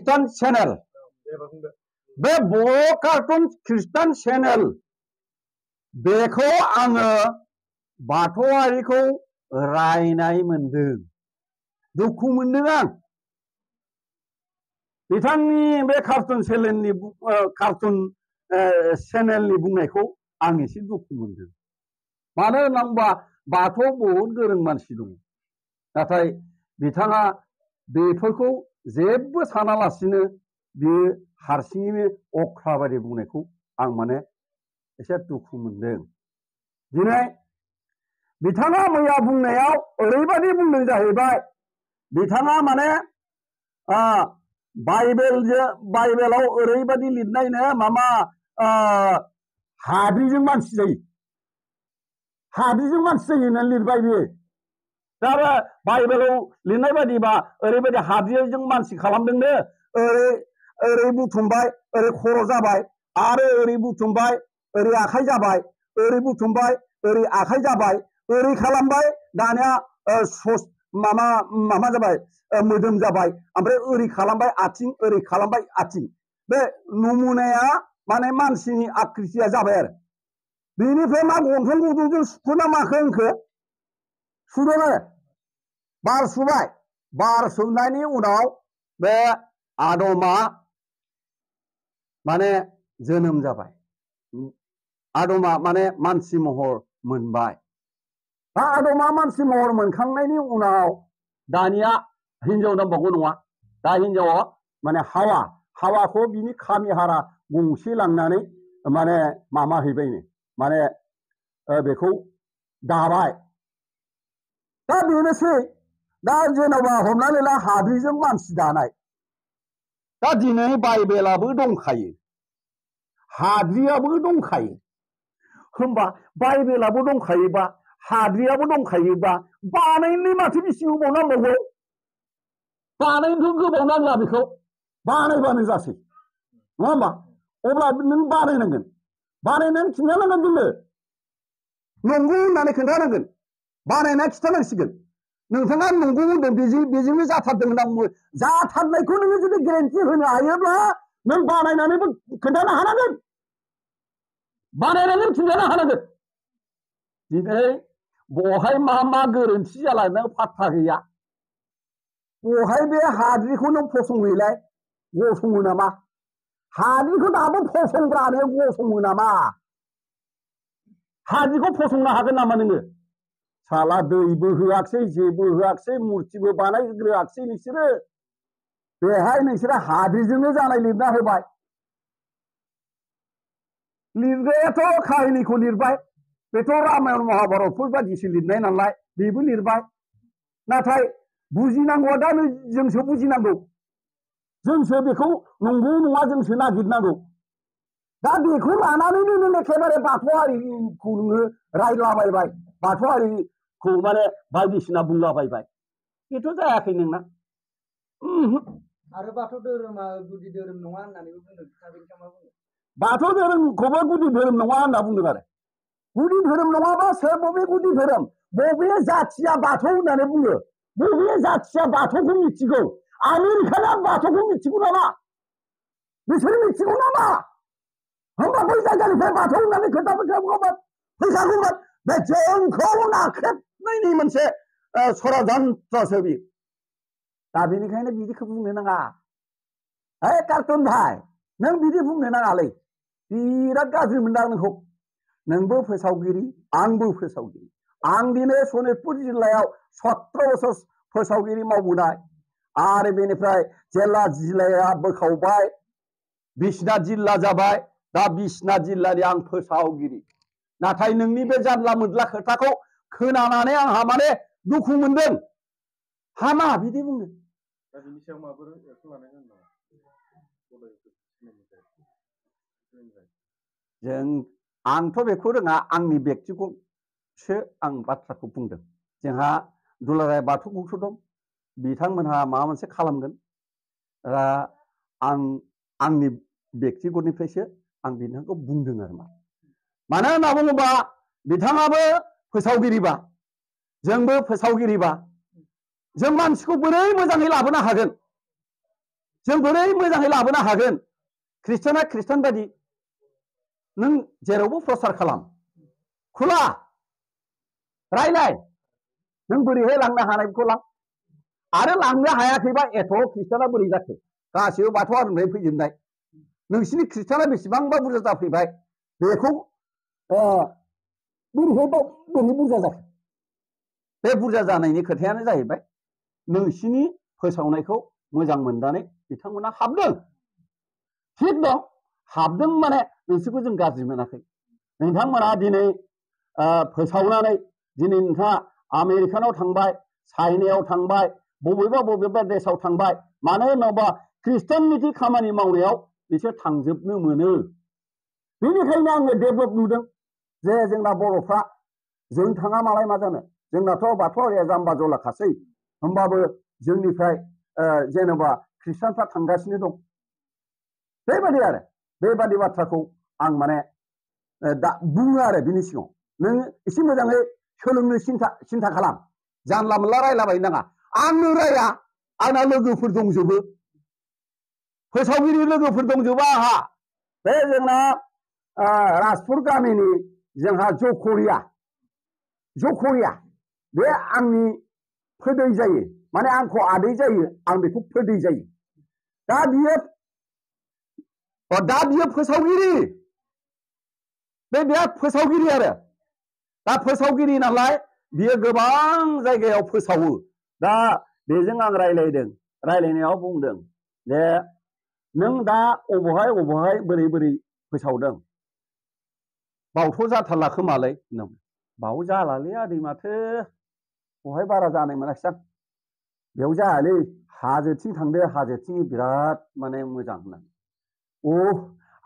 खृष्टान चेनेल बे बर' कार्टुन खृष्टान चेनेल बेखौ आङो बाथौआरिखौ रायनाय मोनदों दुखु मोनदों आं बिथांनि बे कार्टुन चेनेलनि बुंनायखौ आं एसे दुखु मोनदों मानो होनना बुंबा बाथौआव बहुद गोरों मानसि दं नाथाय बिथाङा बेफोरखौ जेबो सानालासिनो बियो हारसिङैनो अख्रा बायदि बुंनायखौ आं माने एसे दुखु मोनदों दिनै बिथाङा मैया बुंनायाव ओरैबायदि बुंदों जाहैबाय बिथाङा माने बाइबेलाव ओरैबायदि लिरनायनो मामा हाद्रिजों मानसि जायो होननानै लिरबाय बियो दा बाइबेलाव लिरनाय बायदिबा ओरैबायदि हाद्रिजों मानसि खालामदोंनो ओरै बुथुमबाय ओरै खर' जाबाय आरो ओरै बुथुमबाय ओरै आखाइ जाबाय ओरै बुथुमबाय ओरै आखाइ जाबाय ओरै खालामबाय दानिया मामा जाबाय मोदोम जाबाय ओमफ्राय ओरै खालामबाय आथिं ओरै खालामबाय आथिं बे नमुनाया माने मानसिनि आकृतिया जाबाय आरो बेनिफ्राय मा गन्थं गुदुंजों सुखोना माखो होनखो सुदों आरो बार सुबाय बार सुनायनि उनाव बे आदमा माने जोनोम जाबाय आदमा माने मानसि महर मोनबाय दा आदमा मानसि महर मोनखांनायनि उनाव दानिया हिनजाव नांबावगौ नङा दा हिनजावा माने हावाखौ बिनि खामि हारा गंसे लांनानै माने मामा हैबायनो माने बेखौ दाबाय दा बेनोसै दा जेनेबा हमनानै ला हाद्रिजों मानसि दानाय दा दिनै बाइबेलाबो दंखायो हाद्रियाबो दंखायो होमबा बाइबेलाबो दंखायोबा हाद्रियाबो दंखायोबा बानायनो माथो बेसे गोबाव नांबावगौ बानायनोथ' गोबाव नांला बेखौ बानायबानो जासै नङा होमबा अब्ला नों बानायनांगोन बानायनानै खिन्थानांगोन जोंनो नंगौ होननानै खिन्थानांगोन बानायनानै खिन्थानांसिगोन नोंथाङा नंगौ होनदों बेजोंनो जाथारदों होनना बुङो जाथारनायखौ नोङो जुदि गेरेन्टि होनो हायोब्ला नों बानायनानैबो खिन्थानो हानांगोन बानायनानै खिन्थानो हानांगोन दिनै बहाय मा गोरोन्थि जालांदों फात्ता गैया बहाय बे हाद्रिखौ नों फसंहैलाय गसङो नामा हाद्रिखौ दाबो फसंग्रानो गसङो नामा हाद्रिखौ फसंनो हागोन नामा नोङो साला दैबो होआखसै जेबो होआखसै मुर्तिबो बानायग्रोआखसै नोंसोरो बेहाय नोंसोरो हाद्रिजोंनो जानाय लिरना होबाय लिरग्रायाथ' काहिनिखौ लिरबाय बेथ' रामायण महाभारतफोर बायदिसो लिरनाय नालाय बेबो लिरबाय नाथाय बुजिनांगौआ दा जोंसो बुजिनांगौ जोंसो बेखौ नंगौ नङा जोंसो नागिरनांगौ दा बेखौ लानानैनो नों एखेबारे बाथौआरिखौ नोङो रायलाबायबाय बाथौआरिखौ माने बायदिसिना बुंलाबायबाय बेथ' जायाखै नोंना आरो बाथौ धोरोमा गुदि धोरोम नङा होननानैबो बुंदों मा बुङो बाथौ धोरोमखौबो गुदि धोरोम नङा होनना बुंदों आरो गुदि धोरोम नङाबा सोर बबे गुदि धोरोम बबे जाथिया बाथौ होननानै बुङो बबे जाथिया बाथौखौ मिथिगौ आमेरिकाना बाथौखौ मिथिगौ नामा बिसोर मिथिगौ नामा होमबा बै जायगानिफ्राय बाथौ होननानै खोन्थाबोगौमोन फैखागौमोन बे जोंखौ नाख्रेबनायनि मोनसे सरासनस्रासो बियो दा बेनिखायनो बिदिखौ बुंनो नाङा ओइ कार्टुन भाइ नों बिदि बुंनो नाङालै बिराद गाज्रि मोनदां नोंखौ नोंबो फोसावगिरि आंबो फोसावगिरि आं दिनै सनितपुर जिल्लायाव 17 बोसोर फोसावगिरि मावबोनाय आरो बेनिफ्राय जेला जिल्लाया बोखावबाय बिश्वनाथ जिल्ला जाबाय दा बिश्वनाथ जिल्लानि आं फोसावगिरि नाथाय नोंनि बे जानला मोनला खोथाखौ खोनानानै आंहा माने दुखु मोनदों हामा बिदि बुंनो दा बिनि सायाव माबोरै एक्सन लानाय जागोन नामा जों आंथ' बेखौ रोङा आंनि बेक्तिगतसो आं बाथ्राखौ बुंदों जोंहा दुलाराय बाथौ गौथु दं बिथांमोनहा माबा मोनसे खालामगोन आंनि बेक्तिगतनिफ्रायसो आं बिथांखौ बुंदों आरो मानो होनना बुङोबा बिथाङाबो फोसावगिरिबा जोंबो फोसावगिरिबा जों मानसिखौ बोरै मोजाङै लाबोनो हागोन जों बोरै मोजाङै लाबोनो हागोन ख्रिस्टाना ख्रिस्टान बायदि नों जेरावबो प्रसार खालाम खुला रायलाय नों बोरैहाय लांनो हानायखौ लां आरो लांनो हायाखैबा एथ' ख्रिस्टाना बोरै जाखो गासिबो बाथौ हारिनिफ्राय फैजोबनाय नोंसिनि ख्रिस्टाना बेसेबांबा बुरजा जाफैबाय बेखौ बोरै बुरजा जाखो बे बुरजा जानायनि खोथायानो जाहैबाय नोंसिनि फोसावनायखौ मोजां मोननानै बिथांमोना हाबदों थिग दं हाबदों माने नोंसोरखौ जों गाज्रि मोनाखै नोंथांमोना दिनै फोसावनानै दिनै नोंथाङा आमेरिकानाव थांबाय चाइनायाव थांबाय बबेबा देशाव थांबाय मानो होनोबा ख्रिस्टाननिथि खामानि मावनायाव बिसोर थांजोबनो मोनो बेनिखायनो आङो डेभेलप नुदों जे जोंना बर'फ्रा जों थाङा मालाय मा जानो जोंनाथ' बाथौआरिया जाम्बा जलाखासै होमबाबो जोंनिफ्राय जेनेबा ख्रिस्टानफ्रा थांगासिनो दं बेबादि आरो बेबादि बाथ्राखौ आं माने दा बुङो आरो बिनि सिगाङाव नों एसे मोजाङै सोलोंनो सिन्था खालाम जानला मोनला रायलाबायनो नाङा आंनो राया आंना लोगोफोर दंजोबो फोसावगिरि लोगोफोर दंजोबो आंहा बे जोंना राजपुर गामिनि जोंहा जखरिया बे आंनि फोदै जायो माने आंखौ आदै जायो आं बेखौ फोदै जायो दा बियो फोसावगिरि बे बिराद फोसावगिरि आरो दा फोसावगिरि नालाय बियो गोबां जायगायाव फोसावो दा बेजों आं रायलायनायाव बुंदों जे नों दा अबहाय बोरै फोसावदों बावथ' जाथारला खोमालै बाव जालालै आदै माथो बहाय बारा जानाय मोनाखिसां बेयाव जायालै हाजोथिं थांदो हाजोथिं बिराद माने मोजां होननानै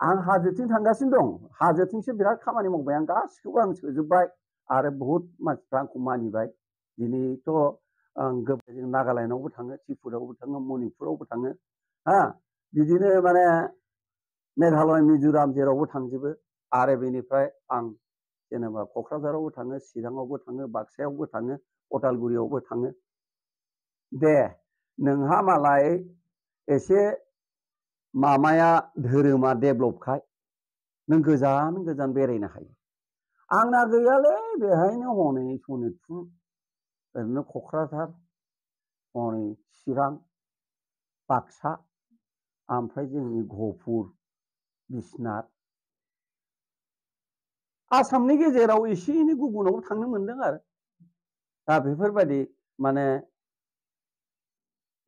आं हाजोथिं थांगासिनो दं हाजोथिंसो बिराद खामानि मावबाय आं गासिखौबो आं सोजोबबाय आरो बहुत मानसिफ्रा आंखौ मानिबाय दिनैथ' आं नागालेण्डआवबो थाङो त्रिपुरायावबो थाङो मणिपुरावबो थाङो बिदिनो माने मेघालय मिज'राम जेरावबो थांजोबो आरो बेनिफ्राय आं जेनेबा क'क्राझारावबो थाङो चिराङावबो थाङो बाक्सायावबो थाङो उदालगुरियावबो थाङो दे नोंहा मालाय एसे मामाया धोरोमा डेभेलपखाय नों गोजान बेरायनो हायो आंना गैयालै बेहायनो हनै सनितपुर ओरैनो क'क्राझार हनै चिरां बाक्सा ओमफ्राय जोंनि गहपुर बिश्वनाथ आसामनि गेजेराव एसे एनै गुबुनावबो थांनो मोनदों आरो दा बेफोरबायदि माने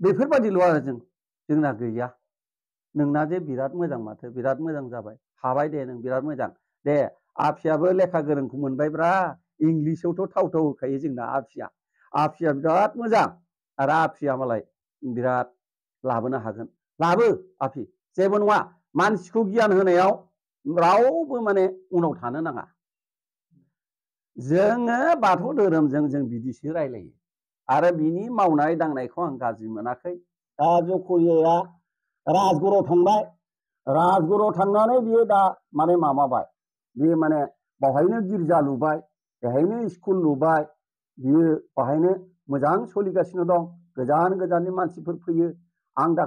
बेफोरबायदिल' आरो जोंना गैया नोंना जे बिराद मोजां माथो बिराद मोजां जाबाय हाबाय दे नों बिराद मोजां दे आफियाबो लेखा गोरोंखौ मोनबायब्रा इंलिसावथ' थाव होखायो जोंना आफिया बिराद मोजां आरो आफिया मालाय बिराद लाबोनो हागोन लाबो आफि जेबो नङा मानसिखौ गियान होनायाव रावबो माने उनाव थानो नाङा जोङो बाथौ धोरोमजों जों बिदिसो रायलायो आरो बिनि मावनाय दांनायखौ आं गाज्रि मोनाखै दा जखरियाया राजगड़आव थांबाय राजगड़आव थांनानै बियो दा माने माबाबाय बियो माने बावहायनो गिर्जा लुबाय बेहायनो स्कुल लुबाय बियो बाहायनो मोजां सोलिगासिनो दं गोजाननि मानसिफोर फैयो आं दा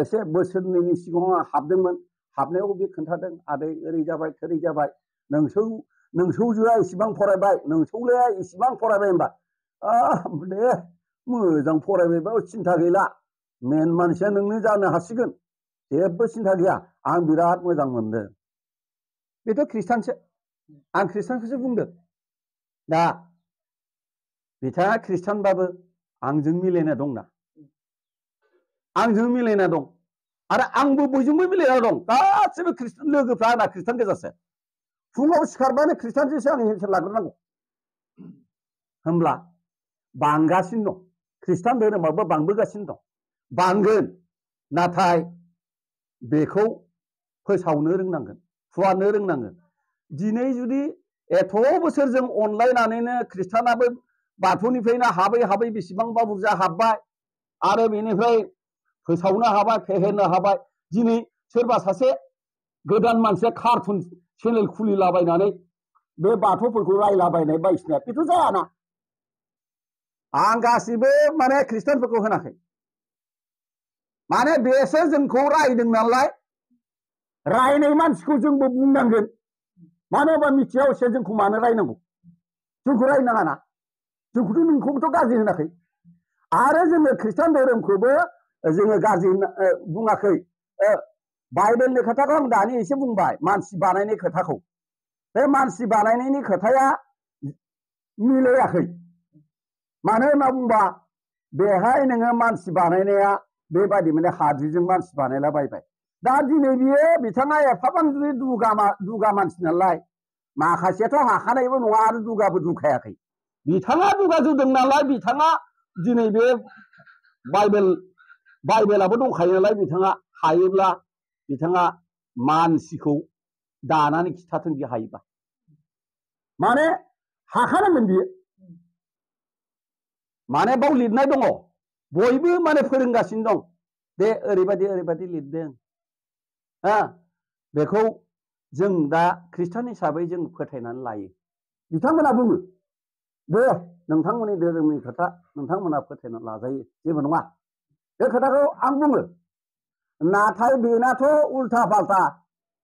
एसे बोसोरनैनि सिगाङाव हाबदोंमोन हाबनायाव बे खोन्थादों आदै ओरै जाबाय थोरै जाबाय नोंसौजोआ इसिबां फरायबाय नोंसौलाया इसिबां फरायबाय होनबा दे मोजां फरायबायबा सिन्था गैला मेन मानसिया नोंनो जानो हासिगोन जेबो सिन्था गैया आं बिराद मोजां मोनदों बेथ' ख्रिस्टानसो आं ख्रिस्टानखौसो बुंदों दा बिथाङा ख्रिस्टानबाबो आंजों मिलायना दंना आंजों मिलायना दं आरो आंबो बयजोंबो मिलायना दं गासिबो ख्रिस्टान लोगोफ्रा आंना ख्रिस्टान गोजासो फुङाव सिखारबानो ख्रिस्टानजोंसो आं हेल्थ लाग्रोनांगौ होमब्ला बांगासिनो दं ख्रिस्टान धोरोमाबो बांबोगासिनो दं बांगोन नाथाय बेखौ फोसावनो रोंनांगोन फुवारनो रोंनांगोन दिनै जुदि एथ' बोसोर जों अनलायनानैनो ख्रिस्टानाबो बाथौनिफ्रायनो हाबै बेसेबांबा बुरजा हाबबाय आरो बेनिफ्राय फोसावनो हाबाय फेहेरनो हाबाय दिनै सोरबा सासे गोदान मानसिया कार्टुन चेनेल खुलिलाबायनानै बे बाथौफोरखौ रायलाबायनाय बायदिसिना बेथ' जायाना आं गासिबो माने ख्रिस्टानफोरखौ होनाखै माने बेसो जोंखौ रायदों नालाय रायनाय मानसिखौ जोंबो बुंनांगोन मानो होनबा मिथिया हसिया जोंखौ मानो रायनांगौ जोंखौ रायनाङा ना जोंखौथ' नोंखौबोथ' गाज्रि होनाखै आरो जोङो खृष्टान धोरोमखौबो जोङो गाज्रि बुङाखै बाइबेलनि खोथाखौ आं दानि एसे बुंबाय मानसि बानायनाय खोथाखौ बे मानसि बानायनायनि खोथाया मिलायाखै मानो होनना बुंबा बेहाय नोङो मानसि बानायनाया बेबायदि माने हाद्रिजों मानसि बानायलाबायबाय दा दिनै बियो बिथाङा एफाबां दुगा मानसि नालाय माखासेयाथ' हाखानायबो नङा आरो दुगाबो दुखायाखै बिथाङा दुगा जुदों नालाय बिथाङा दिनै बे बाइबेलाबो दंखायो नालाय बिथाङा हायोब्ला बिथाङा मानसिखौ दानानै खिथाथों बि हायोबा माने हाखानांगोन बियो माने बाव लिरनाय दङ बयबो माने फोरोंगासिनो दं दे ओरैबायदि लिरदों बेखौ जों दा खृष्टान हिसाबै जों फोथायनानै लायो बिथांमोना बुङो दे नोंथांमोननि धोरोमनि खोथा नोंथांमोना फोथायनानै लाजायो जेबो नङा बे खोथाखौ आं बुङो नाथाय बेनाथ' उल्था फाल्था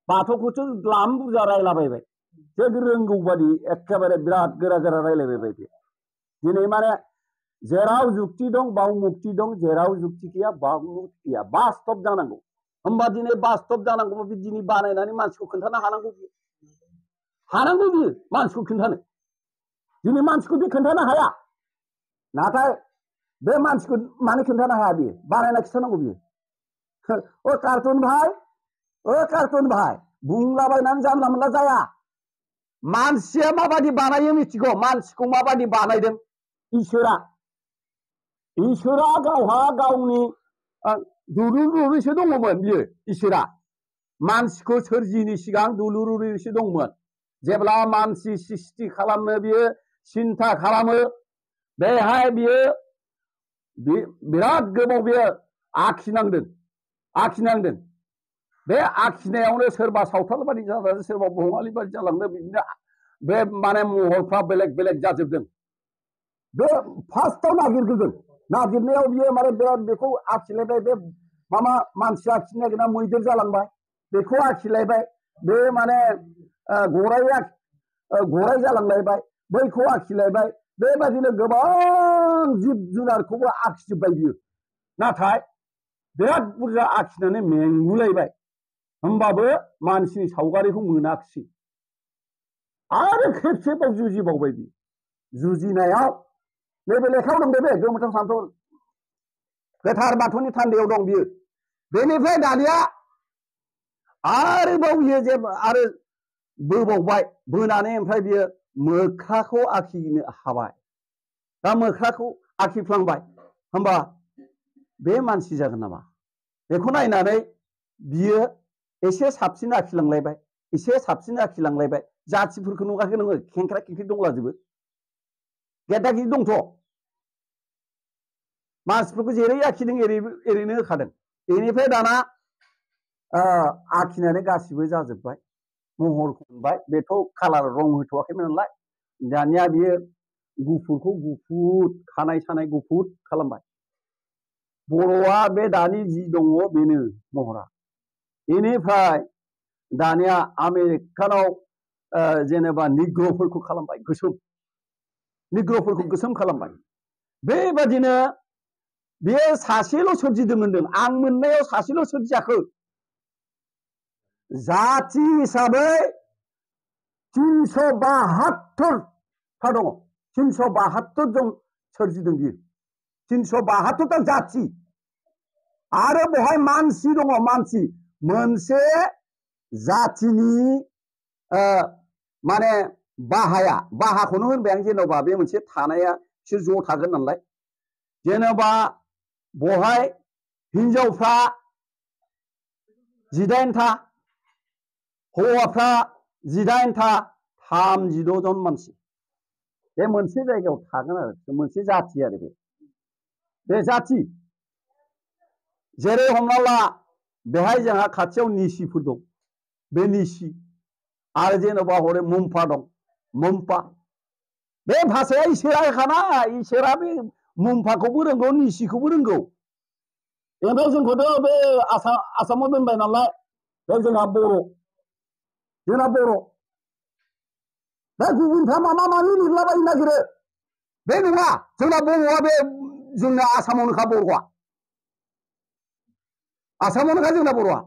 बाथौखौसो द्लाम बुरजा रायलाबायबाय जे रोंगौ बादि एखेबारे बिराद गोरा रायलायबाय बे दिनै माने जेराव जुक्ति दं बाव मुक्ति दं जेराव जुक्ति गैया बाव मुक्ति गैया बास्तब जानांगौ होमबा दिनै बास्तब जानांगौ बे दिनै बानायनानै मानसिखौ खोन्थानो हानांगौ बियो मानसिखौ खोन्थानो दिनै मानसिखौ बे खोन्थानो हाया नाथाय बे मानसिखौ मानो खोन्थानो हाया बियो बानायना खिथानांगौ बियो कार्टुन भाई बुंलाबायनानै जानला मोनला जाया मानसिया माबादि बानायो मिथिगौ मानसिखौ माबादि बानायदों इसोरा गावहा गावनि दुलुरुरिसो दङमोन बियो इसोरा मानसिखौ सोरजिनि सिगां दुलुरुरिसो दंमोन जेब्ला मानसि सृष्टि खालामनो बियो सिन्था खालामो बेहाय बियो बिराद गोबाव बियो आखिनांदों बे आखिनायावनो सोरबा सावथाल बादि जालांदों सोरबा बङालि बादि जालांदों बिदिनो बे माने महरफ्रा बेलेग जाजोबदों बे फार्स्टआव नागिरनायाव बियो माने बिराद बेखौ आखिलायबाय बे मानसि आखिनो नागिरना मैदेर जालांबाय बेखौ आखिलायबाय बे माने गराय जालांलायबाय बैखौ आखिलायबाय बेबायदिनो गोबां जिब जुनारखौबो आखिजोब्बाय बियो नाथाय बिराद बुरजा आखिनानै मेंगुलायबाय होमबाबो मानसिनि सावगारिखौ मोनाखिसै आरो खेबसेबाव जुजिबावबाय बियो जुजिनायाव नैबे लेखायाव दं बे गोमोथाव सान्थौ गोथार बाथौनि थान्दैयाव दं बियो बेनिफ्राय दानिया आरोबाव बियो आरो बोबावबाय बोनानै ओमफ्राय बियो मोख्राखौ आखिनो हाबाय दा मोख्राखौ आखिफ्लांबाय होमबा बे मानसि जागोन नामा बेखौ नायनानै बियो एसे साबसिन आखिलांलायबाय जाथिफोरखौ नुवाखै नोङो खेंख्रा खेंख्रि दंलाजोबो गेदा गिदि दंथ' मानसिफोरखौ जेरै आखिदों एरैनो होखादों बेनिफ्राय दाना आखिनानै गासिबो जाजोब्बाय महरखौ मोनबाय बेथ' कालार रं होथ'वाखैमोन नालाय दानिया बियो गुफुरखौ गुफुर खानाय सानाय गुफुर खालामबाय बर'आ बे दानि जि दङ बेनो महरा बेनिफ्राय दानिया आमेरिकानाव जेनेबा निग्र'फोरखौ खालामबाय गोसोम खालामबाय बेबादिनो बेयो सासेल' सोरजिदों होनदों आं मोननायाव सासेल' सोरजियाखै जाथि हिसाबै 372 था दङ 372 जन सोरजिदों बियो 372 ता जाथि आरो बहाय मानसि दङ मानसि मोनसे जाथिनि माने बाहाखौनो होनबाय आं जेनेबा बे मोनसे थानाया बिसोर ज' थागोन नालाय जेनेबा बहाय हिनजावफ्रा 18 था हौवाफ्रा 18 था 36 जन मानसि बे मोनसे जायगायाव थागोन आरो मोनसे जाथि आरो बे जाथि जेरै हमना ला बेहाय जोंहा खाथियाव निसिफोर दं बे निसि आरो जेनेबा हरै मुम्फा दं मुम्फा बे भाषाया इसोरा होखाना इसोरा बे मुम्फाखौबो रोंगौ निसिखौबो रोंगौ ओमफ्राय जोंखौथ' बे आसामाव दोनबाय नालाय बे जोंहा बर' दा गुबुनफ्रा माबा माबि लिरलाबायनो नागिरो बे नङा जोंना बर'आ बे जोंना आसामावनोखा बर'आ आसामावनोखा जोंना बर'आ